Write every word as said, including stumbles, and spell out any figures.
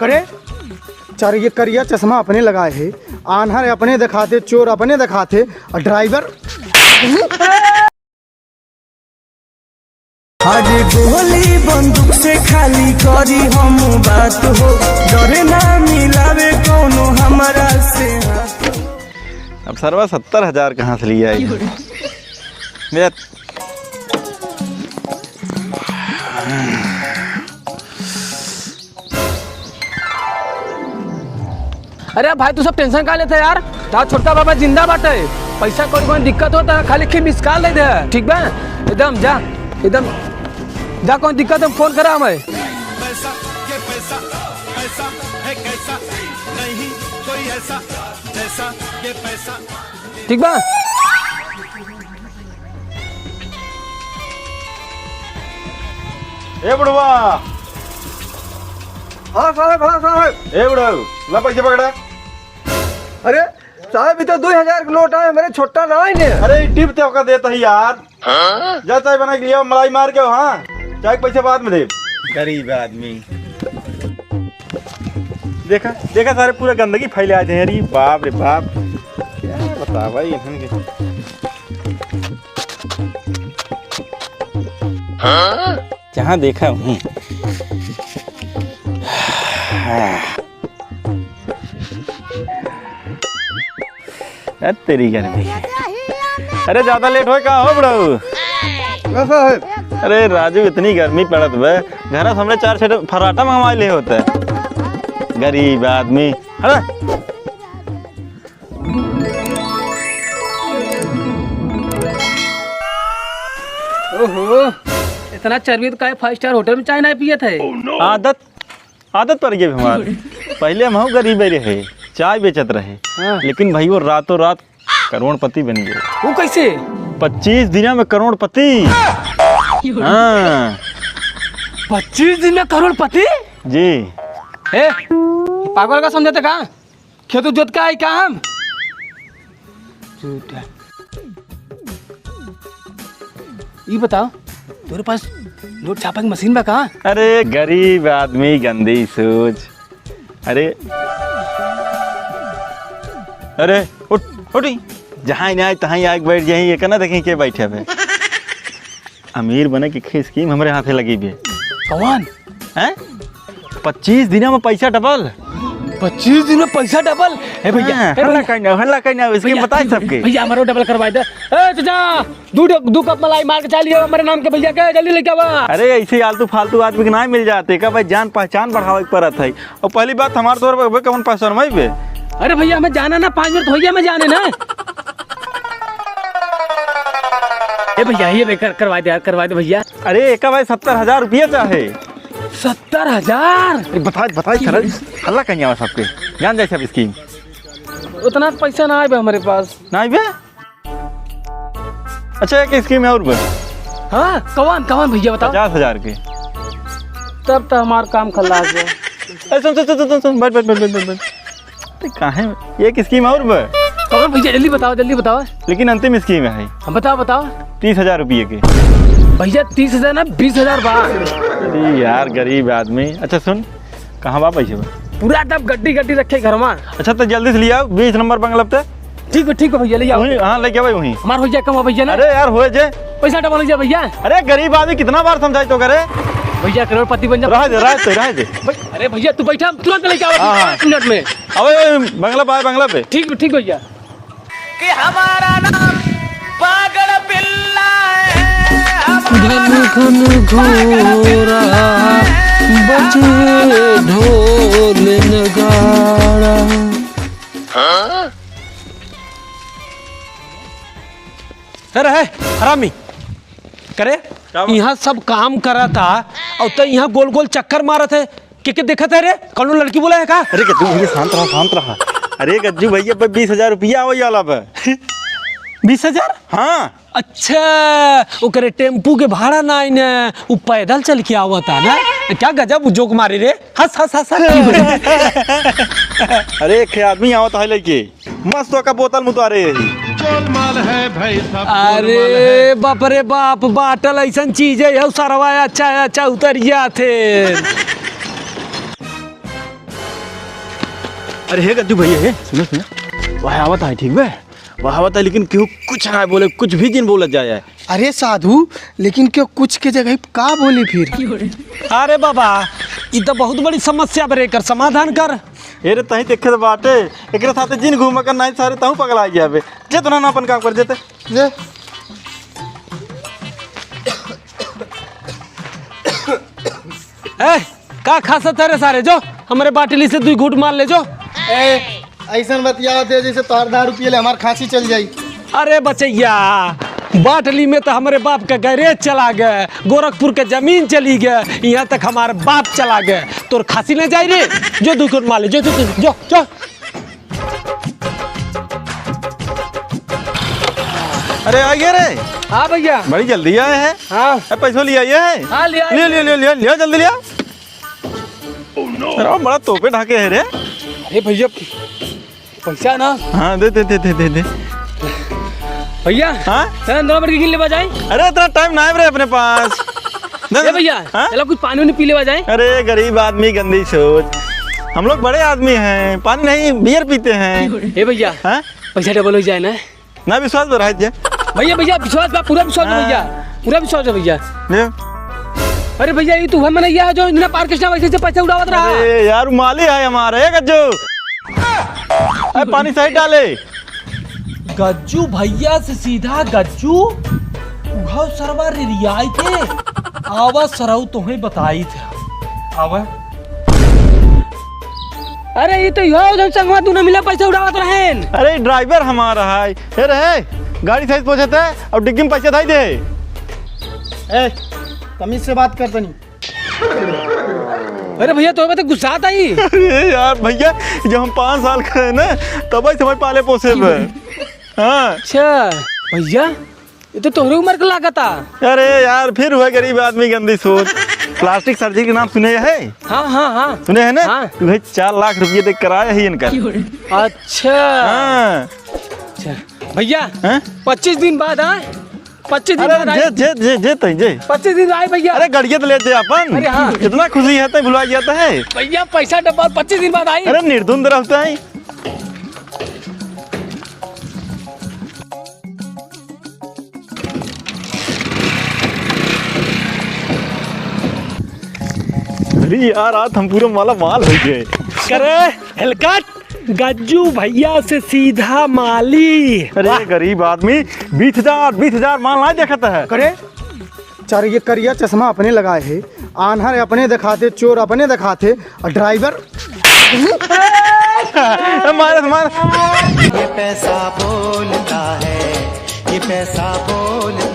अरे, चार ये करिया चश्मा अपने लगाए है, आन्हर अपने दिखाते, चोर अपने दिखाते, और ड्राइवर। आज गोली बंदूक से खाली करी हम बात हो, डरे ना मिलावे कौनो हमारा से हाथ हो। अब सरवा सत्तर हजार कहाँ से लिया है? मेरा अरे भाई, तू सब tension का लेता है यार? तार छोटका बाबा जिंदा बाटे। पैसा कौड़ी कौन दिक्कत होता है, खाली खी miss call दे दे, ठीक बा? एकदम जा, एकदम जा, कौन दिक्कत है, phone करा हमें। पैसा, ये पैसा, पैसा है कैसा, नहीं कोई ऐसा, जैसा ये पैसा। ठीक बा? ए बुढ़वा। हाँ साहब, हाँ साहब। ए बुढ़ऊ, ला पैसे पकड़ा। अरे साहब, ई तो दुई हजार के नोट आए, हमरे छोटा ना आए ने। अरे, ई टिप ते ओका देत ही यार। हाँ? जा चाय बना के लिया, मलाई मार के, हाँ, चाय के पैसे बाद में दे। गरीब आदमी। देखा, देखा, सारे पूरा गंदगी फैले आए थे। अरे बाप रे बाप, क्या बतावा इन्हन के। जहाँ देखा वहीं। अरे तेरी गर्मी। अरे ज्यादा late होए का हो बुढ़ऊ? कैसा है? अरे राजू, इतनी गर्मी पड़त बे, घर से हमने चार छह फराटा मंगवा ले होते। गरीब आदमी। अरे ओहो, इतना चर्बी तो काहे five star hotel में चाय ना पियत है? आदत, आदत पड़ गई हमार। पहले हम गरीब रहे, चाय बेचत रहे, हाँ। लेकिन भाई वो रातों रात करोड़पति बन गए। वो कैसे? पच्चीस दिना में करोड़पति। हाँ। पच्चीस दिन में करोड़पति? जी। ए, पागल का समझते का? खेत जोत का आई का हम? झूठा। ई बताओ, तोरे पास नोट छापे के मशीन बा का? अरे गरीब आदमी, गंदी सोच। अरे, अरे उठ, उठी। जहाँ ही ना आए तहाँ ही आके बैठ जाए, ये कहना देखें के बैठे बे। अमीर बने के खे-, scheme हमरे हाथे लगी बे। कौन? हैं? पच्चीस दिना में पैसा double। पच्चीस दिन में पैसा double? ए भैया, हाँ, ए हल्ला भैया। कहीं ना, हल्ला कहीं ना, scheme भैया, बताए सबके। भैया, हमारो double करवाए दे। ए चाचा, दू, दू cup मलाई मार के चाय लिया हमारे नाम के भैया के, जल्दी लेके आवा। अरे, ऐसे आलतू फालतू आदमी के ना मिल जाते, का भाई, जान पहचान बढ़ावे के पड़त है। और पहली बात, हमार तोर पे कौन पहचान में बे? अरे भैया, हमें जाना ना, पाँच मिनट भैया, हमें जाने ना। ए भैया, ये बे, कर, करवा दे यार, करवा दे भैया। अरे, एका भाई सत्तर हजार रुपया चाहे। सत्तर हजार? अरे, बताए, बताए, सर, हल्ला कहीं आवा सबके, जान जाए सब scheme। उतना पैसा ना आए बे हमारे पास। ना आए बे? अच्छा, एक scheme है और बे। हाँ, कौन, कौन भैया, बताओ। पचास हजार के। तब तो हमार काम खलास है। ए, सुन, सुन, सुन, सुन, सुन, बैठ, बैठ, बैठ। अरे, काहे? एक scheme और बे। कौन भैया, जल्दी बताओ, जल्दी बताओ। लेकिन अंतिम scheme है। हाँ, बताओ, बताओ। तीस हजार रुपये के। भैया, तीस हजार ना, बीस हजार बा। अरे यार, गरीब आदमी। अच्छा सुन, कहाँ बा पैसे बा? पूरा एकदम गड्डी गड्डी रखे घर में। अच्छा, तो जल्दी से ले आओ, बीस नंबर बंगला पे। ठीक बा, ठीक बा भैया, ले आओ। वहीं, हाँ, लेके आओ वहीं। हमार हो जाए कम भैया ना। अरे यार, हो जाए। पैसा double हो जाए भैया। अरे गरीब आदमी, कितना बार समझाई तो करे। भैया करोड़पति बन जा। रह दे, रह दे, रह दे। भाई, अरे भैया तू बैठा, हम तुरंत लेके आओ हाँ, हाँ। पाँच मिनट में। अबे, अबे, बंगला पे आए, बंगला पे। ठीक बा, ठीक भैया। कि हमारा नाम पागल बिल्ला है, हमारा घन घन घोरा बजे ढोल नगाड़ा। अरे है हरामी, करे का बा? यहाँ सब काम करा था और तो यहाँ गोल गोल चक्कर मारत है। के, के देखत है रे? कौनो लड़की बोला है का? अरे गज्जू भैया, शांत रहा, शांत रहा। अरे गज्जू भैया, पे बीस हजार रुपया आवै वाला बा। बीस हजार? हाँ। अच्छा, ओकरे टेम्पू के भाड़ा ना आई ना, उ पैदल चल के आवता ना। क्या गजब उ जोक मारे रे, हंस, हंस, हंस, हंस। अरे, एक आदमी आवत है लेके, मस्त ओका बोतल में उतारे यही। गोलमाल है भाई, सब अरे गोलमाल है। बाप रे बाप, बाटल ऐसन चीज है, यौ सरवा अच्छा है, अच्छा उतर गया थे। अरे हे गज्जू भैया, हे, सुनो, सुनो। वह आवत है, ठीक बे? वह आवत है, लेकिन केहू कुछ ना बोले, कुछ भी जिन बोलत जाए। अरे साधु, लेकिन केहू कुछ के जगह का बोली फिर? अरे बाबा, ई तो बहुत बड़ी समस्या बरे, एकर समाधान कर। ए रे, तहीं देखे तो बाटे, एकरे साथे जिन घूमे कर, नहीं सारे तहूँ पगला गया बे। जे तो ना, ना अपन काम कर, जेते, जे। ए, का खासत है रे सारे? जो हमरे बाटली से दुई घूंट मार ले, जो। ए, ऐसन बतियावत है जैसे तोहर दारू पिए ले हमार खांसी चल जाई। अरे बचैया, बाटली में तो हमरे बाप का गैरेज चला गए, गोरखपुर के जमीन चली गए, यहाँ तक हमार बाप चला गए। तोर खांसी न जाई रे, जो दुई घूंट मार ले, जो, जो, जो, जो। अरे, आ गया रे। हाँ भैया। बड़ी जल्दी आए हैं। हाँ। अरे, पैसो लिया ये है। हाँ, लिया। लिया, लिया, लिया, लिया, लिया, जल्दी लिया। अरे, बड़ा तोपे ढाके है रे। अरे भैया, पैसा ना। हाँ, दे, दे, दे। भैया, हाँ? चल, अंदर बढ़ के गिन लेवा जाए। अरे, इतना टाइम ना है रे अपने पास। दे, ए दे। भैया, हाँ? चलो कुछ पानी उनी पी लेवा जाए। अरे, गरीब आदमी, गंदी सोच। हम लोग बड़े आदमी हैं, पानी नहीं, बियर पीते हैं। ए भैया, हाँ? पैसा डबल हो जाए ना। ना विश्वास बढ़ाए जे। भैया, भैया, विश्वास बा, पूरा विश्वास है हाँ। भैया, पूरा विश्वास है भैया। ले। अरे भैया, ये तो वह मनैया है जो इतना पार कृष्णा वैसे से पैसा उड़ावत रहा। अरे यार, वो माली है हमारा, ए गज्जू। अरे पानी सही डाले। गज्जू भैया से सीधा गज्जू, उघाव सरवा रे रियाई के, आवा सरऊ तुम्हें बताई थे। आवा। अरे, ये तो यो जौन संगवा दुनो मिला पैसा उड़ावत रहेन। अरे, ड्राइवर हमारा है। ए रे, गाड़ी सही से पहुंचत है और डिग्गी में पैसा धाई दे। ए, तमीज से बात कर तनी। अरे भैया, तो बता गुस्सा आता ही। अरे यार भैया, जब हम पाँच साल के रहे ना, तब ही समझ पाले पोसे में। हाँ। अच्छा भैया, ये तो तोहरे उम्र के लागता। अरे यार, फिर हुआ गरीब आदमी गंदी सोच। प्लास्टिक सर्जरी के नाम सुने है? हाँ, हाँ, हाँ। सुने है ना? हाँ। तुम्हें चार लाख रुपये दे कराया है इनका। अच्छा। हाँ। अच्छा। भैया, हैं? पच्चीस दिन बाद, हाँ? पच्चीस दिन अरे बाद जे, आई। जे, जे, जे तई, जे। पच्चीस दिन आई भैया। अरे गड़िया तो लेते अपन। अरे हाँ। इतना खुशी है तो भुला जाता है। भैया पैसा डब्बा पच्चीस दिन बाद आई। अरे निर्धुंध रहता है। अरे यार, आज हम पूरा माला माल हो गए। करे हेलकट गज्जू भैया से सीधा माली। अरे वाह। गरीब आदमी, बीस हजार, बीस हजार माल ना देखता है। करे चार ये करिया चश्मा अपने लगाए है, आन्हर अपने दिखाते, चोर अपने दिखाते, और ड्राइवर मार, मार। ये पैसा बोलता है, ये पैसा बोलता